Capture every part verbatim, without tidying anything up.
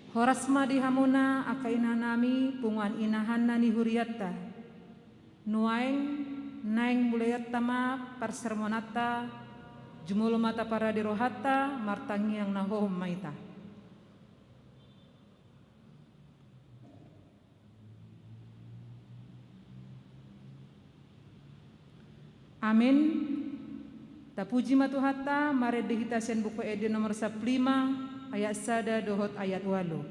Horas ma di hamuna angka inahanami, punguan inahanna ni hurianta. Nuaeng naeng mulaianta ma parsermonanta, jumolo ma taparade rohanta, martangiang na hohom ma hita. Amin. Tapuji ma Tuhanta, marende hita sian Buku Ende nomor sampulu lima, ayat sada dohot ayat ualu.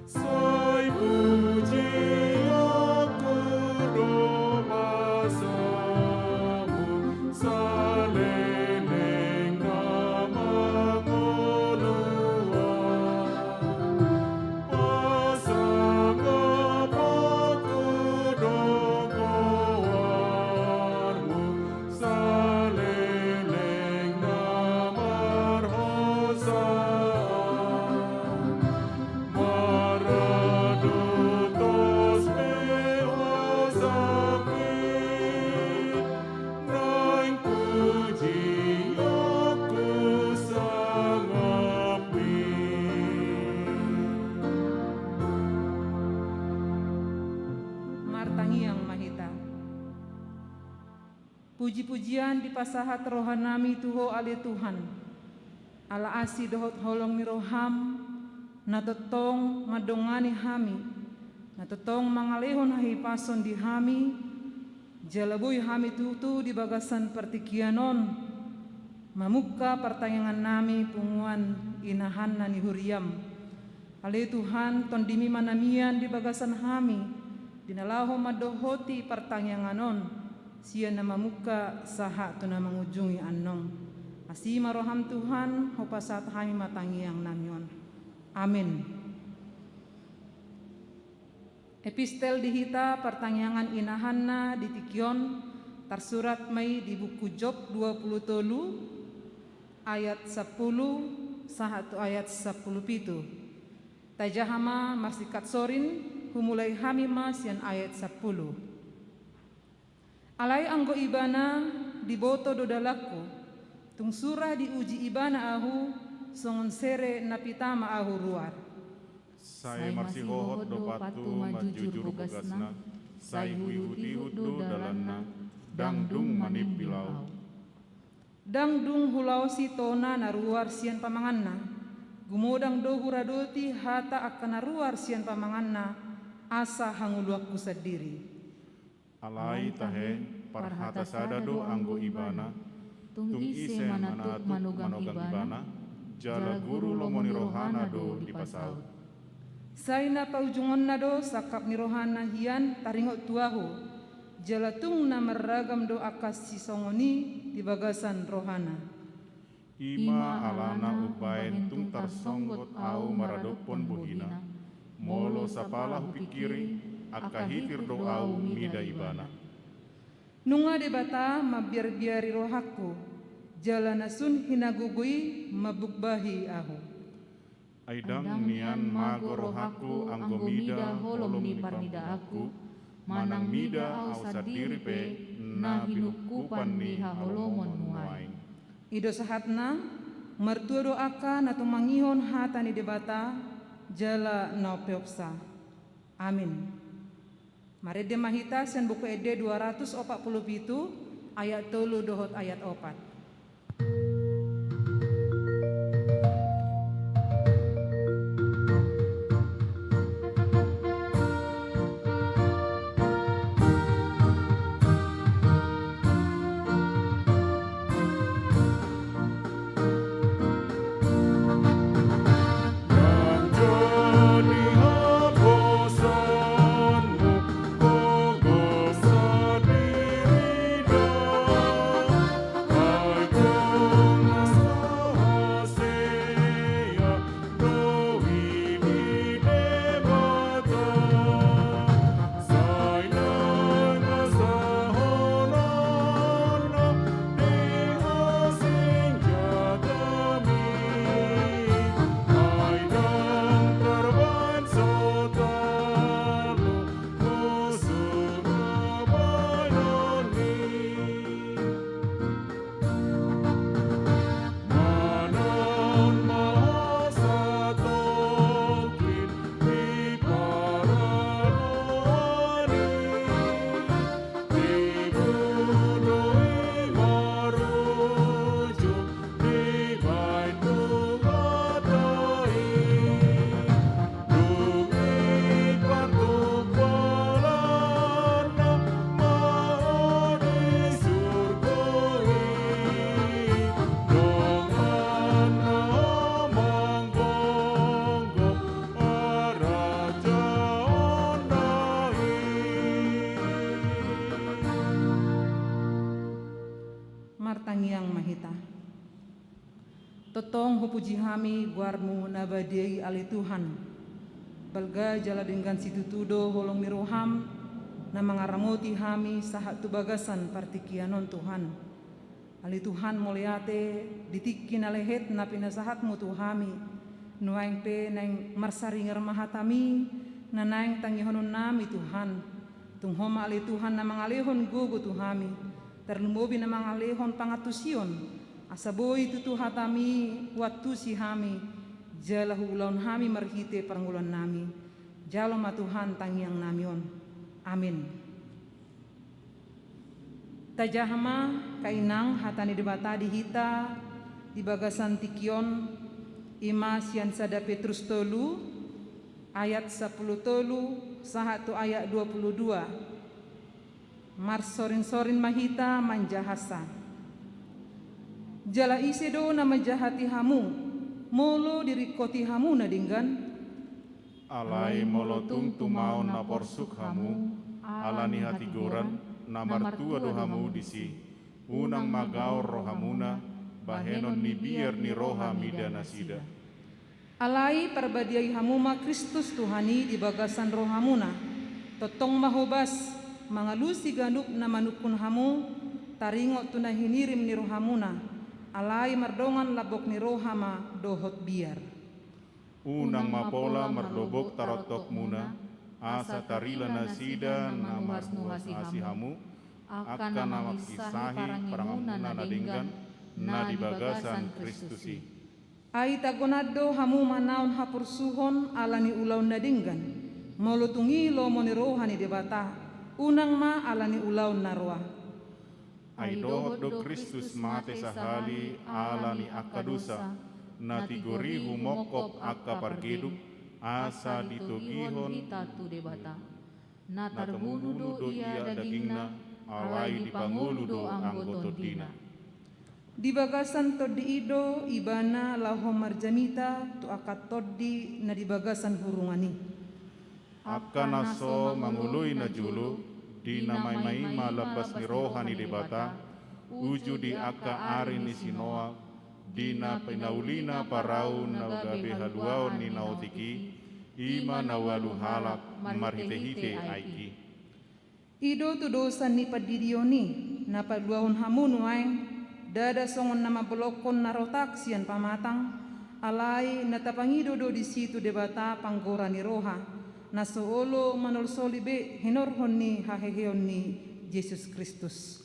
Sai pujianku do basamu, saleleng na mangolu ahu. Pasangaponku do goarmu, saleleng na marhosa. Maradotos pe hosangki, naeng pujianku sangapmi. Martangiang ma hita. Puji-pujian dipasahat rohanami tu Ho ale Tuhan, ala asi dohot holong ni roham, na tongtong mandongani hami, na tongtong mangalehon hahipason di hami, jala boi hami tutu di bagasan partingkian on mamungka partangiangannami punguan inahanna ni huriam. Ale Tuhan, tondimi ma na mian di bagasan hami, di na laho mandohoti partangiangan on, sian na mamungka sahat tu na mangujungi annon. Asi ma roham Tuhan, hupasahat hami ma tangiangnami on. Amin. Epistel di hita partangiangan inahanna di tingki on, tarsurat ma i di buku Job dua pulu tolu, ayat sampulu sahat tu ayat sampulu pitu. Tajaha ma marsingkat sorin, humulai hami ma sian ayat sampulu. Alai anggo ibana diboto do dalanku, tung sura diuji ibana ahu, songon sere na pita ma ahu ruar. Sai marsihohot do pathu manjujur bogasna, sai huihut-ihut do dalanna, ndang dung manimbil ahu. Ndang dung hulaosi tona na ruar sian pamanganna, gumodang do huradoti hata angka na ruar sian pamanganna, asa hangoluanku sandiri. Alai tahe, parhata sada do anggo ibana, tung ise manatuk manogang ibana, jala guru lomo ni rohana do dipasaut. Sai na paujungonna do sangkap ni rohana hian taringot tu ahu, jala tung na marragam do angka sisongon i di bagasan rohana. I ma alana umbahen tung tarsonggot ahu maradophon bohina, molo sapala hupingkiri, angka hitir do ahu mida ibana. Nunga Debata mambiarbiari rohangku, jala na sun hinagogo i mambugbahi ahu. Ai ndang nian mago rohangku anggo mida holong ni parnidaanku, manang mida ahu sandiri pe na hinungkupan ni haholomon nuaeng. I do sahatna, martua do angka na tumangihon hata ni Debata, jala na umpeopsa. Amin. Marende ma hita sian Buku Ende dua ratus opat pulu pitu, ayat tolu dohot ayat opat. Tangiang ma hita. Tongtong hupuji hami goarmu na badia i ale Tuhan. Balga jala denggan situtu do holong ni roham, na mangaramoti hami sahat tu bagasan partingkian on Tuhan. Ale Tuhan mauliate, di tingki na lehet na pinasahatmu tu hami. Nuaeng pe naeng marsaringer ma hatami, na naeng tangihononnami Tuhan. Tung ho ma ale Tuhan na mangalehon gogo tu hami, tarlumobi na mangalehon pangantusion, asa boi tutu hatami huantusi hami, jala huulahon hami marhite parngoluannami. Jalo ma Tuhan tangiangnami on. Amin. Tajaha ma angka inang hata ni Debata di hita di bagasan tingki on, i ma sian sada Petrus tolu, ayat sampulu tolu sahat tu ayat dua pulu dua. Marsorinsorin ma hita manjahasa. Jala ise do na manjahati hamu, molo diringkoti hamu na denggan? Alai molo tung tumaon na porsuk hamu, ala ni hatigoran, na martua do hamu disi, unang ma gaor rohamuna, bahenon ni biar ni roha mida nasida. Alai parbadiai hamu ma Kristus Tuhan i di bagasan rohamuna. Tongtong ma hobas, mangalusi ganup na manungkun hamu, taringot tu na hinirim ni rohamuna. Alai mardongan lambok ni roha ma dohot biar. Unang ma pola mardobok tarontokmuna, asa tarila nasida na marmuhasmuhasi hamu, angka na mangkinsahi parangimuna na denggan, na di bagasan Kristus i. Ai tagonan do hamu manaon haporsuhon ala ni ulaon na denggan, molo tung i lomo ni roha ni Debata, unang ma ala ni ulaon na roa. Ai dohot do Kristus mate sahali ala ni angka dosa, na tigor i humongkop angka pargeduk, asa ditogihon hita tu Debata. Na tarmunu do ia dagingna, alai dipangolu do anggo tondina. Di bagasan tondi i do ibana laho marjamita tu angka tondi na di bagasan hurungan i. Angka na so mangoloi najolo, di na maimaima lambas ni roha ni Debata, uju di angka ari ni si Noa, di na pinaulina parau na gabe haluaon ni na otik i, i ma na ualu halak marhitehite aek i. I do tudosan ni pandidion i, na paluahon hamu nuaeng, ndada songon na mambolongkon na rotak sian pamatang, alai na tapangido do disi tu Debata panggora ni roha, na so olo manolsoli be hinorhon ni haheheon ni Jesus Kristus.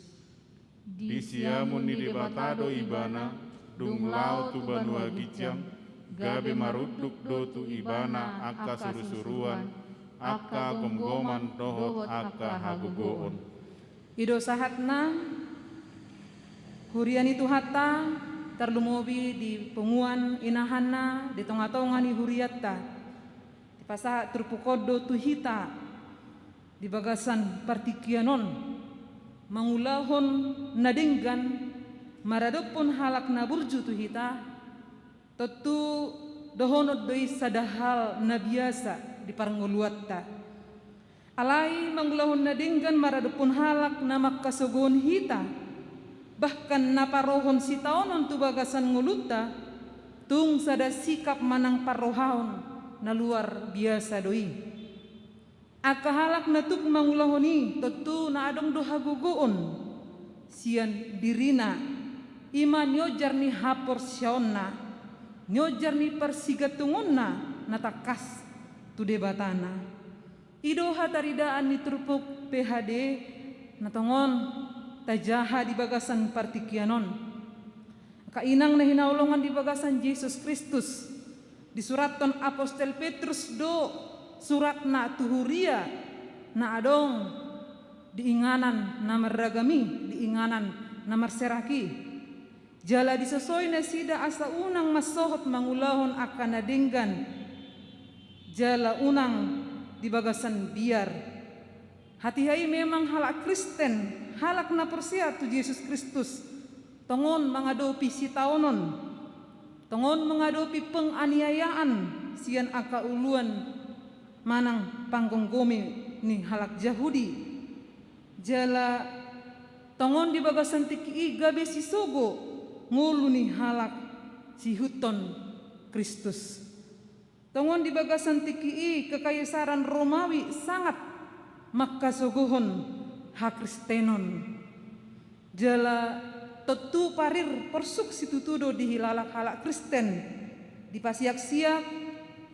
Di siamun ni Debata do ibana, dung laho tu banua ginjang, gabe marunduk do tu ibana angka surusuruan, angka gomgoman dohot angka hagogoon. I do sahatna, huria ni Tuhanta, tarlumobi di punguan inahanna, di tongatonga ni hurianta. Dipasahat turpuk on do tu hita, di bagasan partingkian on, mangulahon na denggan, maradophon halak na burju tu hita, tontu dohonon do i sada hal na biasa di parngoluanta. Alai mangulahon na denggan maradophon halak na mangkasogohon hita, bahkan na parohon sitaonon tu bagasan ngolunta, tung sada sikap manang parrohaon na luar biasa do i. Angka halak na tuk mangulahon i tontu na adong do hagogoon sian dirina, i ma niojar ni haporseaonna, niojar ni parsigantungonna na tangkas tu Debatana. I do hataridaan ni turpuk P H D na tongon tajaha di bagasan partingkian on. Angka inang na hinaholongan di bagasan Jesus Kristus, disurathon apostel Petrus do suratna tu huria na adong di inganan na marragam i, di inganan na marserak i. Jala disosoi nasida asa unang mansohot mangulahon angka na denggan, jala unang di bagasan biar. Hatiha i memang halak Kristen, halak na porsea tu Jesus Kristus, tongon mangadopi sitaonon, tongon mangadopi penganiayaan sian angka uluan manang panggomgomi ni halak Jahudi. Jala Tongon di bagasan tingki i gabe sisogo ngolu ni halak siihuthon Kristus. Tongon di bagasan tingki i kekaisaran Romawi sangat mangkasogohon hakristenon. Jala tontu parir porsuk situtu do di halak-halak Kristen dipasiak-siak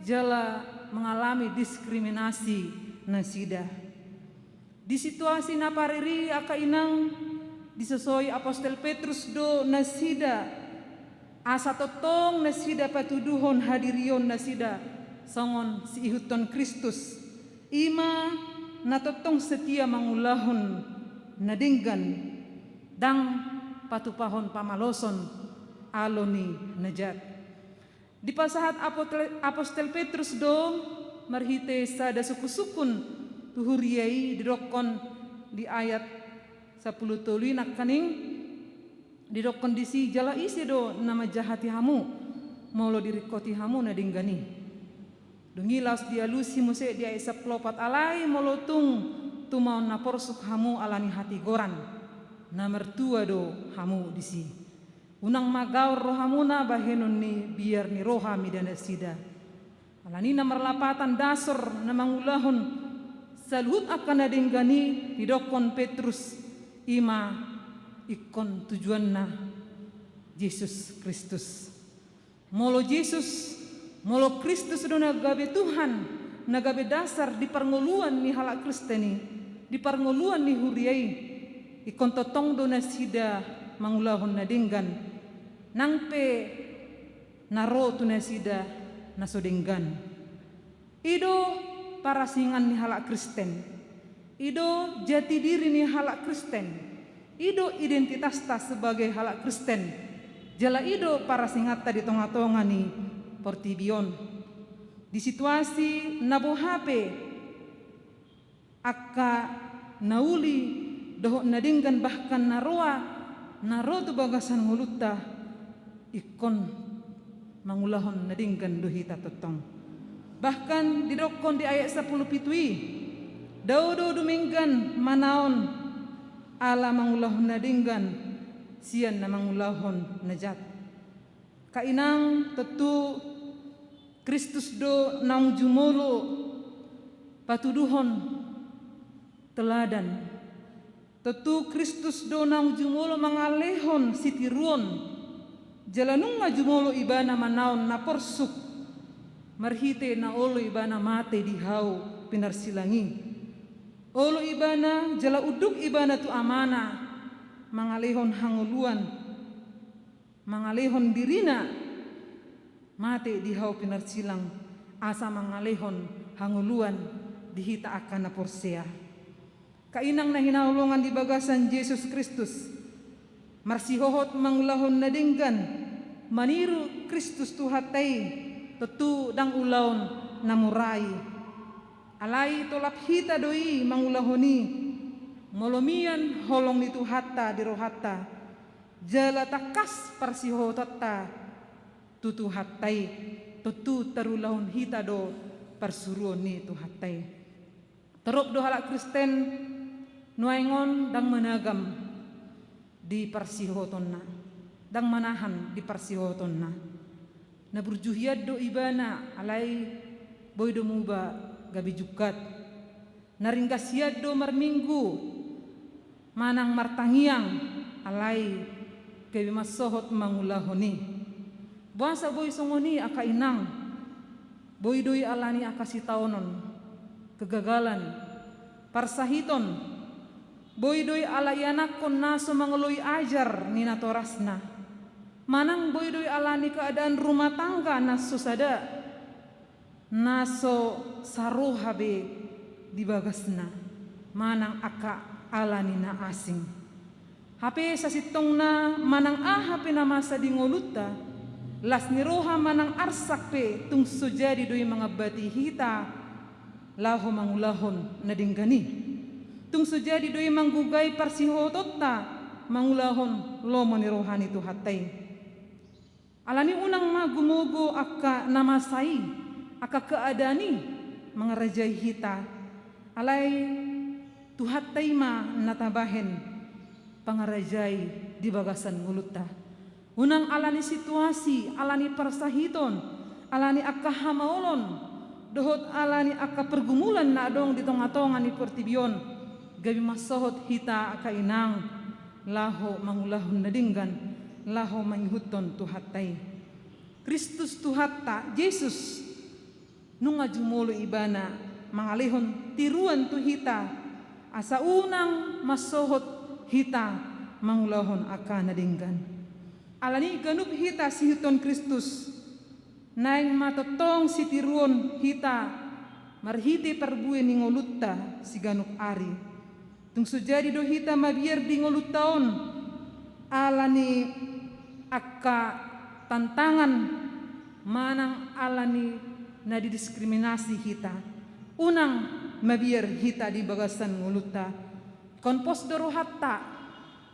jala mengalami diskriminasi nasida. Di situasi na parir i angka inang, disosoi apostel Petrus do nasida, asa tongtong nasida patuduhon hadirion nasida songon siihuthon Kristus, i ma na tongtong setia mangulahon na denggan, ndang patupahon pamaloson alo ni na jat. Dipasahat apotle-, apostel Petrus do marhite sada sungkun-sungkun tu huria i, didokkon di ayat sampulu tolu i nangkaning, didokkon disi, jala ise do na manjahati hamu molo diringkoti hamu na denggan i? Dung i laos dialusi muse di ayat sampulu opat, alai molo tung tumaon na porsuk hamu ala ni hatigoran, na martua do hamu disi. Unang ma gaor rohamuna bahenon ni biar ni roha mida nasida. Ala ni na marlapatan dasor na mangulahon saluhut angka na denggan i, didokkon Petrus, i ma ingkon tujuanna Jesus Kristus. Molo Jesus, molo Kristus do na gabe Tuhan, na gabe dasar di parngoluan ni halak Kristen i, di parngoluan ni huria i, ingkon tongtong do nasida mangulahon na denggan, nang pe na ro tu nasida na so denggan. I do parasingan ni halak Kristen. I do jati diri ni halak Kristen. I do identitasta sebagai halak Kristen. Jala i do parasinganta di tonga-tonga ni portibi on. Di situasi na boha pe, angka na uli dohot na denggan bahkan na roa na ro tu bagasan ngolunta, ingkon mangulahon na denggan do hita tongtong. Bahkan didokkon di ayat sampulu pitu i, dao do dumenggan manaon ala mangulahon na denggan sian na mangulahon na jat. Angka inang, tontu Kristus do naung jumolo patuduhon teladan. Tontu Kristus do naung jumolo mangalehon sitiruon. Jala nunga jumolo ibana manaon na porsuk marhite na olo ibana mate di hau pinarsilang i. Olo ibana jala unduk ibana tu Amana, mangalehon hangoluan, mangalehon dirina mate di hau pinarsilang, asa mangalehon hangoluan di hita angka na porsea. Angka inang na hinaholongan di bagasan Jesus Kristus, marsihohot mangulahon na denggan, maniru Kristus Tuhanta i, tontu ndang ulaon na mura i. Alai tolap hita do i mangulahon i, molo mian holong ni Tuhanta di rohanta, jala tangkas parsihohotonta tu Tuhanta i, tontu tarulahon hita do parsuruon ni Tuhanta i. Torop do halak Kristen nuaeng on ndang managam di parsihohotonna, ndang manahan di parsihohotonna. Na burju hian do ibana, alai boi do muba gabe jungkat. Na ringgas hian do marminggu manang martangiang, alai gabe mansohot mangulahon i. Boasa boi songon i, angka inang? Boi do i ala ni angka sitaonon, kegagalan, parsahiton. Boi do i ala ianakhon na so mangaloi ajar ni natorasna. Manang boi do i ala ni keadaan rumah tangga na so sada, na so saroha be di bagasna, manang angka ala ni na asing. Hape sasintongna manang aha pe na masa di ngolunta, las ni roha manang arsak pe tung so jadi do i mangambati hita laho mangulahon na denggan i. Tung so jadi do i manggugai parsihohotonta mangulahon lomo ni roha ni Tuhanta i. Ala ni unang ma gumogo angka na masa i, angka keadaan i mangarajai hita. Alai Tuhanta i ma na tabahen pangarajai di bagasan ngolunta. Unang ala ni situasi, ala ni parsahiton, ala ni angka hamaolon, dohot ala ni angka pergumulan na adong di tonga-tonga ni portibi on, gabe mansohot hita angka inang, laho mangulahon na denggan, laho mangihuthon Tuhanta i. Kristus Tuhanta, Jesus, nunga jumolo Ibana mangalehon tiruan tu hita, asa unang mansohot hita mangulahon angka na denggan. Ala ni ganup hita siihuthon Kristus, naeng ma tongtong sitiruon hita marhite parbue ni ngolunta siganup ari. Tung so jadi do hita mabiar di ngolunta on, ala ni angka tantangan manang ala ni na didiskriminasi hita. Unang mabiar hita di bagasan ngolunta. Ingkon pos do rohanta,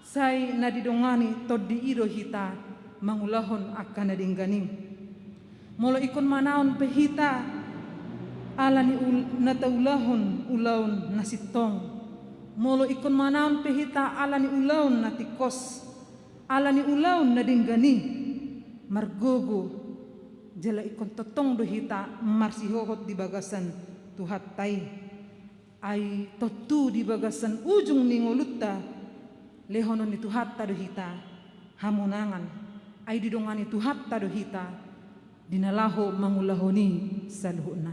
sai na didongani Tondi i do hita mangulahon angka na denggan i. Molo ingkon manaon pe hita ala ni ul-, na taulahon ulaon na sintong. Molo ingkon manaon pe hita ala ni ulaon na tingkos, ala ni ulaon na denggan i, margogo, jala ingkon tongtong do hita marsihohot di bagasan Tuhanta i. Ai tontu di bagasan ujung ni ngolunta, lehonon ni Tuhanta do hita hamonangan. Ai didongani Tuhanta do hita di na laho mangulahon i saluhutna.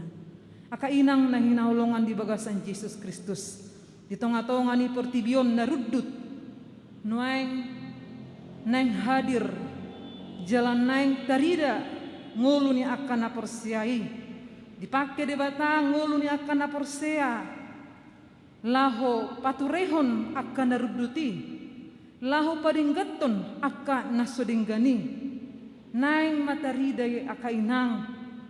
Angka inang na hinaholongan di bagasan Jesus Kristus, di tonga-tonga ni portibi on na rundut, nuaeng naeng hadir, jala naeng tarida ngolu ni angka na porsea i. Dipangke Debata ngolu ni angka na porsea laho paturehon angka na rundut i, laho padengganhon angka na so denggan i. Naeng ma tarida i angka inang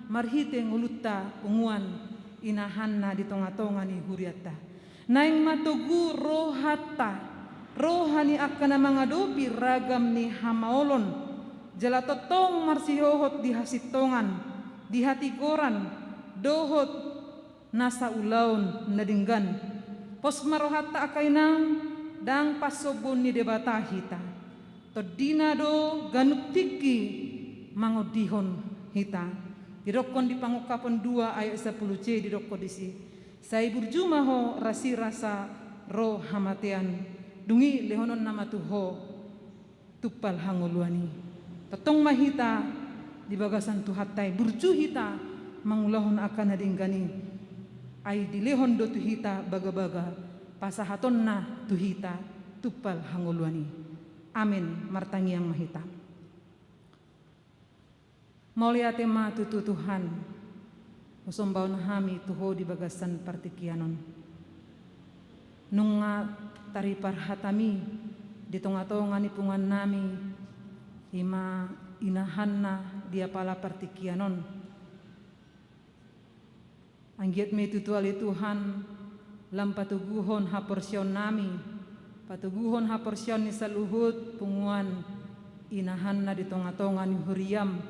marhite ngolunta punguan inahanna di tonga-tonga ni hurianta. Naeng ma togu rohanta, roha ni angka na mangadopi ragam ni hamaolon, jala tongtong marsihohot di hasintongan, di hatigoran, dohot nasa ulaon na denggan. Pos ma rohanta angka inang, ndang pansombon ni Debata hita. Tondina do ganup tingki mangondihon hita. Didokkon di Pangungkapon dua ayat sampulu C didokkon disi: Sai burju ma ho rasirasa ro hamatean, dung i lehononna ma tu ho tumpal hangoluan i. Tongtong ma hita di bagasan Tuhanta i, burju hita mangulahon angka na denggan i. Ai dilehon do tu hita bagabaga, pasahatonna tu hita tumpal hangoluan i. Amen. Martangiang ma hita. Mauliate ma tutu Tuhan, husombahon hami tu ho di bagasan partingkian on. Nunga taripar hatami di tonga-tonga ni punguannami, i ma inahanna di apala partingkian on. Anggiat ma i tutu ale Tuhan, lam patoguhon haporseaonnami, patoguhon haporseaon ni saluhut punguan inahanna di tonga-tonga ni huriam,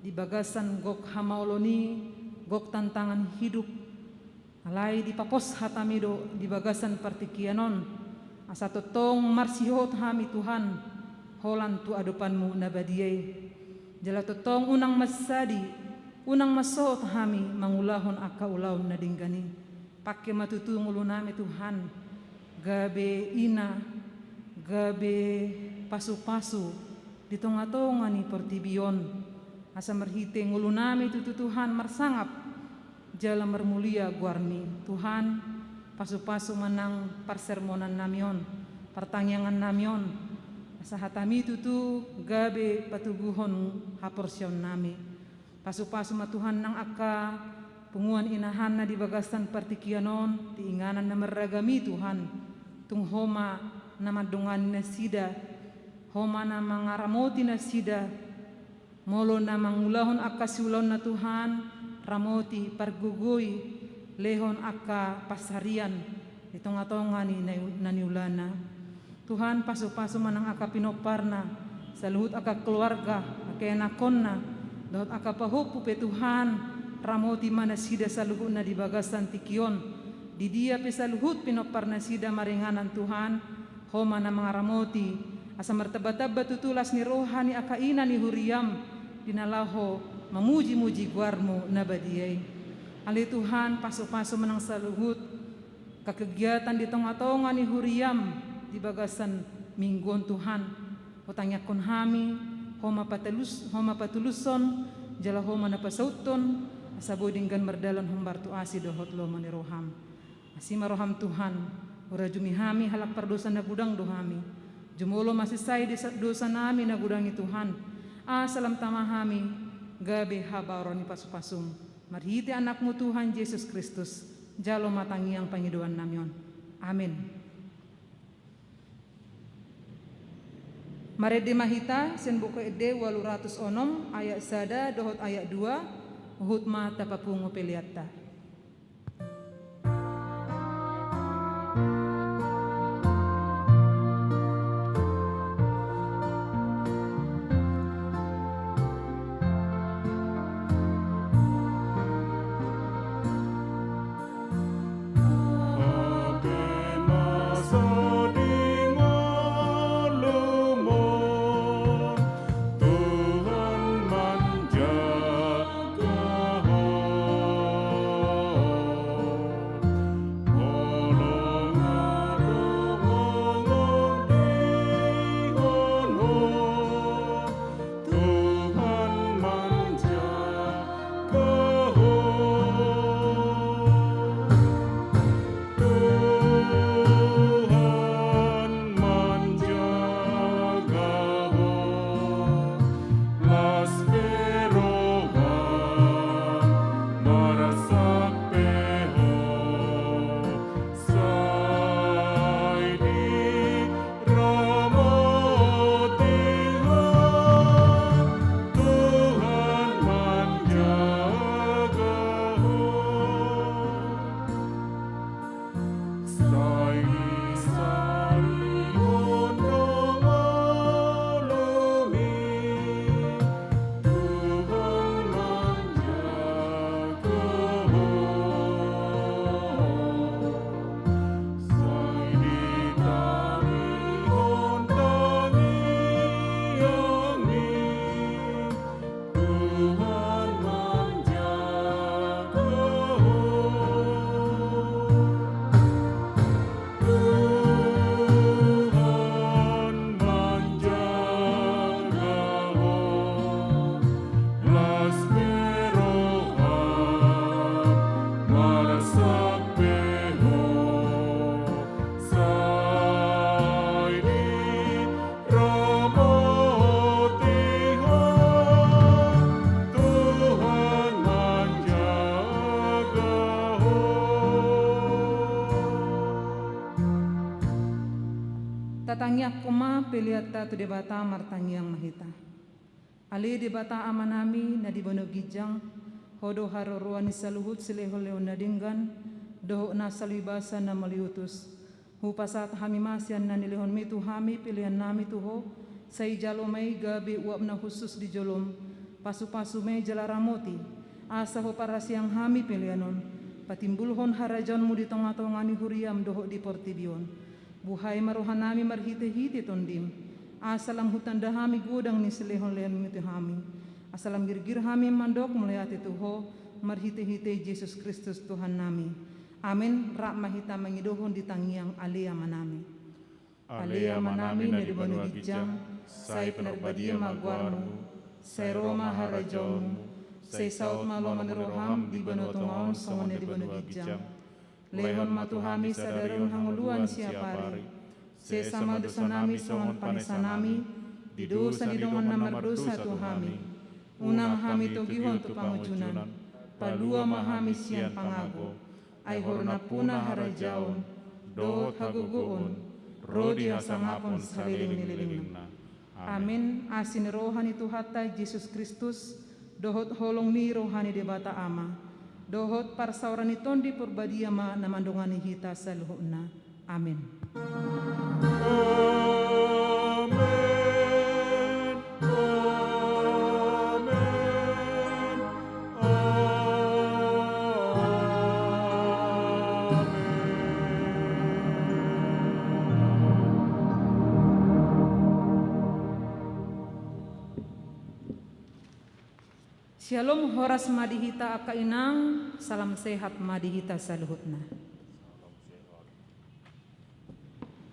di bagasan gok hamaolon i, gok tantangan hidup, alai dipapos hatami do di bagasan partingkian on, asa tongtong marsihohot hami Tuhan, holan tu adopanmu na badia i. Jala tongtong unang mansadi, unang mansohot hami mangulahon angka ulaon na denggan i. Pangke ma tutu ngolunami Tuhan, gabe ina, gabe pasu-pasu di tonga-tonga ni portibi on. Asa marhite ngolunami tutu Tuhan marsangap, jala marmulia goarmi. Tuhan, pasu-pasu ma nang parsermonannami on, partangiangannami on, asa hatami tutu gabe patoguhon haporseaonnami. Pasu-pasu ma Tuhan nang angka punguan inahanna di bagasan partingkian on, di inganan na marragam i Tuhan, tung ho ma na mandongani nasida, ho ma na mangaramoti nasida, molo na mangulahon angka siulaonna Tuhan, ramoti, pargogoi, lehon angka pansarian di tonga-tonga ni na, na niulana. Tuhan, pasu-pasu ma nang angka pinomparna, saluhut angka keluarga, angka ianakhonna, dohot angka pahompu pe Tuhan, ramoti ma nasida saluhutna di bagasan tingki on, di dia pe saluhut pinomparnasida maringanan Tuhan, Ho ma na mangaramoti, asa martambatamba tutu las ni roha ni angka ina ni huriam, di na laho mamujimuji goarmu na badia i. Ale Tuhan, pasupasu ma nang saluhut kegiatan di tongatonga ni huriam di bagasan minggu on Tuhan. Hutangiangkon hami, ho ma patulus, ho ma patuluson, jala ho ma na pasauthon, asa boi denggan mardalan hombar tu asi dohot lomo ni roham. Asi ma roham Tuhan, hurajumi hami halak pardosa na godang do hami. Jumolo ma sisai dosa, dosanami na godang i Tuhan. Asa lam tama hami, gabe habaoran ni pasupasum. Marhite Anakmu Tuhan Jesus Kristus, jalo ma tangiang pangidoannami on. Amin. Marende ma hita, sian Buku Ende ualu ratus onom, ayat sada dohot ayat dua, huhut ma tapapungu peleanta. Tuhan manjaga ho. Tuhan manjaga ho. Las pe roham, marsak pe ho. Sai diramoti ho, Tuhan manjaga ho. Sai disalihon do ngolumi, Tuhan manjaga ho. Sai ditangiangkon tangiangmi, Tuhan manjaga ho. Tuhan manjaga ho. Las pe roham, marsak pe ho. Sai diramoti ho, Tuhan manjaga ho. Tatangiangkon ma peleanta tu Debata. Martangiang ma hita. Ale Debata Amanami na di banua ginjang, Ho do haroroan ni saluhut silehonlehon na denggan dohot na salui basa na mauliutus. Hupasahat hami ma sian na nilehonMi tu hami peleannami tu Ho, sai jalo ma i gabe uap na hushus di joloM. Pasupasu ma i jala ramoti, asa Ho parasiang hami pelean on, patimbulhon harajaonMu di tongatonga ni huriaM dohot di portibi on. Buhai ma rohanami marhitehite TondiM, asa lam hutanda hami godang ni silehonlehonMi tu hami, asa lam girgir hami mandok mauliate tu Ho, marhitehite Jesus Kristus Tuhannami. Amen. Rap ma hita mangidohon di tangiang Ale Amanami. Ale Amanami na di banua ginjang, sai pinarbadia ma goarMu, sai ro ma harajaonMu, sai saut ma lomo ni rohaM di banua tonga on songon na di banua ginjang. Lehon ma tu hami sadari on hangoluan siapari. Sesa ma dosanami songon panesanami di dosa ni dongan na mardosa tu hami. Unang hami togihon tu pangunjunan, palua ma hami sian pangago. Ai Ho do nampuna harajaon dohot hagogoon ro di hasangapon saleleng ni lelengna. Amen. Asi ni roha ni Tuhanta Jesus Kristus, dohot holong ni roha ni Debata Ama, dohot parsaoran ni Tondi Porbadia ma na mandongani hita saluhutna. Amen. Amen. Amen. Amen. Syalom, horas ma di hita angka inang, salam sehat ma di hita saluhutna.